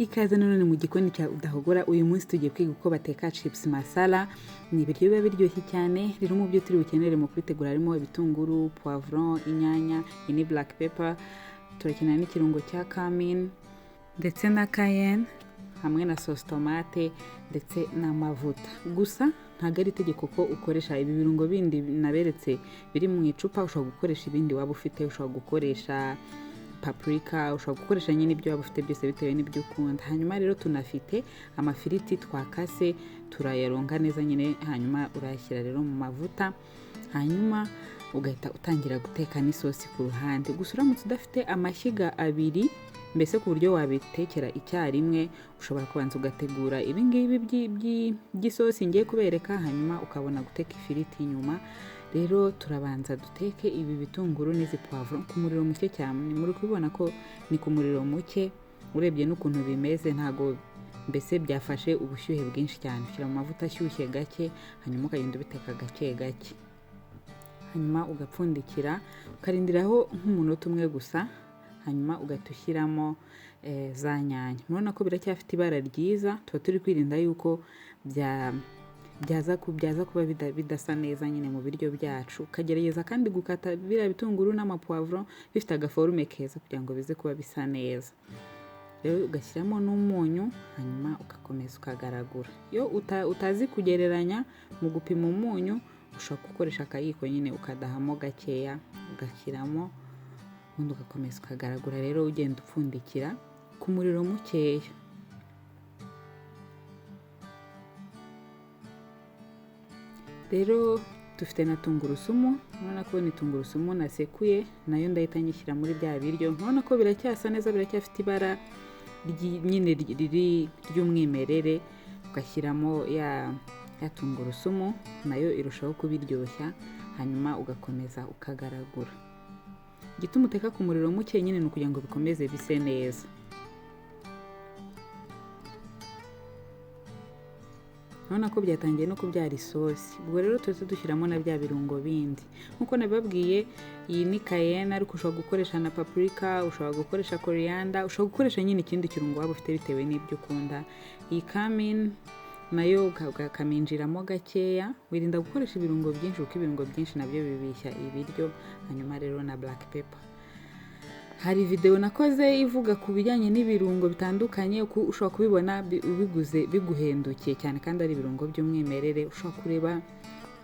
Ikaze nanone mu gikoni cya Udahogora. Uyu munsi tugiye kwiga uko bateka chips masala. Ni ibiryo biba biryoshye cyane. Rero mu byo turi bukenere mu kubitegura harimo ibitunguru, poivron, inyanya, iyi ni black pepper, turakenera n'ikirungo cya cumin ndetse na cayenne hamwe na sauce tomate ndetse n'amavuta. Gusa ntabwo ari itegeko ko ukoresha ibi birungo bindi naberetse biri mu icupa, ushobora gukoresha ibindi waba ufite, ushobora gukoresha paprika, ushobora gukoresha nyine ibyo waba ufite byose bitewe n'ibyo ukunda. Hanyuma rero tunafite amafiriti twakase, turayaronga neza nyine, hanyuma urayashyira rero mu mavuta, hanyuma ugahita utangira guteka n'isosi ku ruhande. Gusa uramutse udafite amashyiga abiri, mbese ku buryo wabitekera icyarimwe, ushobora kubanza ugategura ibingibi by'isosi ngiye kubereka, hanyuma ukabona guteka ifiriti nyuma. Rero turabanza duteke ibi bitunguru n'izi poivron ku muriro muke cyane. Muri kubibona ko ni ku muriro muke, urebye n'ukuntu bimeze ntago mbese byafashe ubushyuhe bwinshi cyane. Ushyira mu mavuta ashyushye gake, hanyuma ukagenda ubiteka gake gake, hanyuma ugapfundikira ukarindiraho nk'umunota umwe gusa, hanyuma ugahita ushyiramo za nyanya. Murabona ko biracyafite ibara ryiza, tuba turi kwirinda yuko byaza kuba bidasa neza nyine mu biryo byacu. Ukagerageza kandi gukata biriya bitunguru n'amapoivron bifite agaforume keza kugira ngo bize kuba bisa neza. Rero ugashyiramo n'umunyu, hanyuma ugakomeza ukagaragura. Iyo utazi kugereranya mu gupima umunyu, ushobora gukoresha akayiko nyine ukadahamo gakeya, ugashyiramo ubundi ugakomeza ukagaragura. Rero ugenda upfundikira ku muriro mukeya. Rero dufite na tungurusumu, urabona ko ni tungurusumu nasekuye, nayo ndahita nyishyira muri bya biryo. Urabona ko biracyasa neza, biracyafite ibara nyine riri ry'umwimerere. Ugashyiramo ya tungurusumu, nayo irushaho kubiryoshya, hanyuma ugakomeza ukagaragura. Igituma uteka ku muriro muke nyine ni ukugira ngo bikomeze bise neza. Urabona ko byatangiye no kubyara isosi. Ubwo rero tuhise dushyiramo na bya birungo bindi. Nkuko nabibabwiye, iyi ni cayenne, ariko ushobora gukoresha na paprika, ushobora gukoresha coriander, ushobora gukoresha nyine ikindi kirungo waba ufite bitewe n'ibyo ukunda. Iyi cumin nayo ukakaminjiramo gakeya, wirinda gukoresha ibirungo byinshi kuko ibirungo byinshi nabyo bibishya ibiryo. Hanyuma rero na black pepper. Hari video nakoze ivuga ku bijyanye n'ibirungo bitandukanye, uko ushobora kubibona ubiguze biguhendukiye cyane kandi ari ibirungo by'umwimerere. Ushobora kureba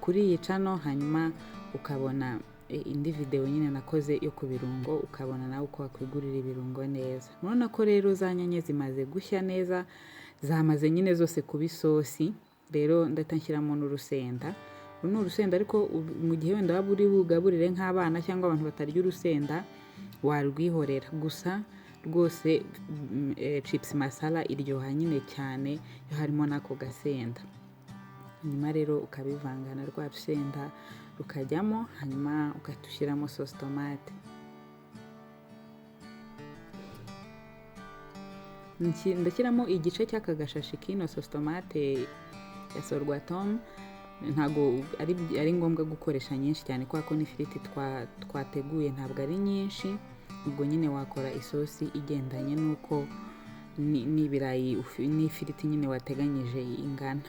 kuri iyi channel, hanyuma ukabona indi video nyine nakoze yo ku birungo, ukabona nawe uko wakwigurira ibirungo neza. Murabona ko rero za nyanya zimaze gushya neza, zamaze nyine zose kuba isosi. Rero ndahita nshyiramo n'urusenda. Uru ni urusenda, ariko mu gihe wenda waba uri bugaburire nk'abana cyangwa abantu batarya urusenda, warwihorera. Gusa rwose chips masala iryoha nyine cyane iyo harimo n'ako gasenda. Hanyuma rero ukabivanga na rwa rusenda rukajyamo, hanyuma ugahita ushyiramo sauce tomate. Ndashyiramo igice cy'aka gashashi k'ino sauce tomate ya Sorwatom. Ntago ari ngombwa gukoresha nyinshi cyane kubera ko n'ifiriti twateguye ntabwo ari nyinshi. Ubwo nyine wakora isosi igendanye n'uko n'ibirayi n'ifiriti nyine wateganyije ingana.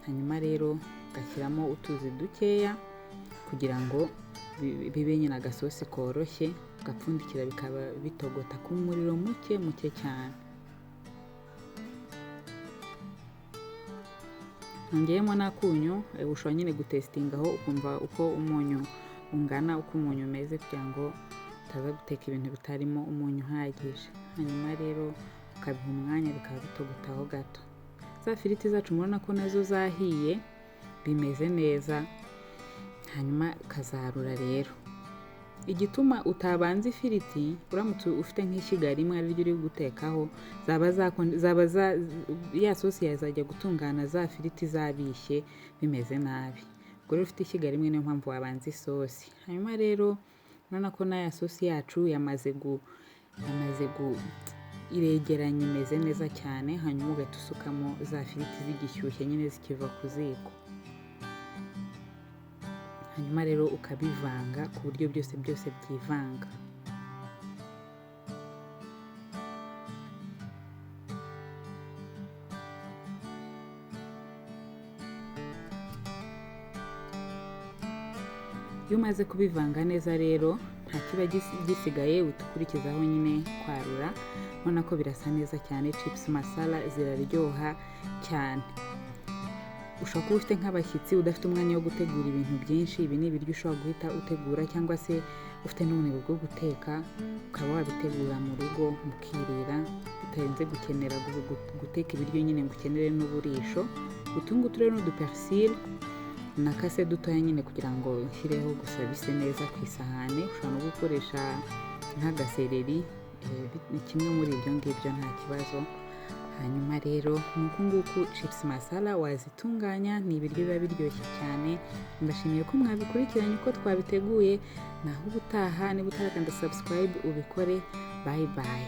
Hanyuma rero ugashyiramo utuzi dukeya kugira ngo bibe nyine agasosi koroshye, ugapfundikira bikaba bitogota ku muriro muke muke cyane. Nongeyemo n'akunyu, ushobora nyine gutesitingaho ukumva uko umunyu ungana, uko umunyu umeze, kugira ngo utaza guteka ibintu bitarimo umunyu uhagije. Hanyuma rero ukabiha umwanya bikaba bitogotaho gato. Za firiti zacu murabona ko nazo zahiye bimeze neza, hanyuma ukazarura. Rero igituma utabanza ifiriti, uramutse ufite nk'ishyiga rimwe ari ryo uri gutekaho, ya sosi yazajya gutungana za firiti zabishye bimeze nabi. Ubwo rero ufite ishyiga rimwe niyo mpamvu wabanza isosi. Hanyuma rero urabona ko na ya sosi yacu yamaze iregeranye imeze neza cyane. Hanyuma ugahita usukamo za firiti zigishyushye nyine zikiva ku ziko. Hanyuma rero ukabivanga ku buryo byose byose byivanga. Iyo umaze kubivanga neza rero, nta kiba gisigaye, uhita ukurikizaho nyine kwarura. Ubona ko birasa neza cyane. Chips masala ziraryoha cyane. Ushobora kuba ufite nk'abashyitsi, udafite umwanya wo gutegura ibintu byinshi, ibi ni ibiryo ushobora guhita utegura, cyangwa se ufite n'ubunebwe bwo guteka, ukaba wabitegura mu rugo mukirira, bitarenze gukenera guteka ibiryo nyine ngo ukenere n'uburisho. Utu ngutu rero ni udupersil nakase dutoya nyine kugira ngo nshyireho gusa bise neza ku isahani. Ushobora no gukoresha nk'agasereri, ni kimwe muri ibyo ngibyo, nta kibazo. Hanyuma rero ni uku nguku chips masala wazitunganya. Ni ibiryo biba biryoshye cyane. Mbashimiye ko mwabikurikiranye uko twabiteguye. Naho ubutaha, niba utarakanda subscribe ubikore. Bye bye.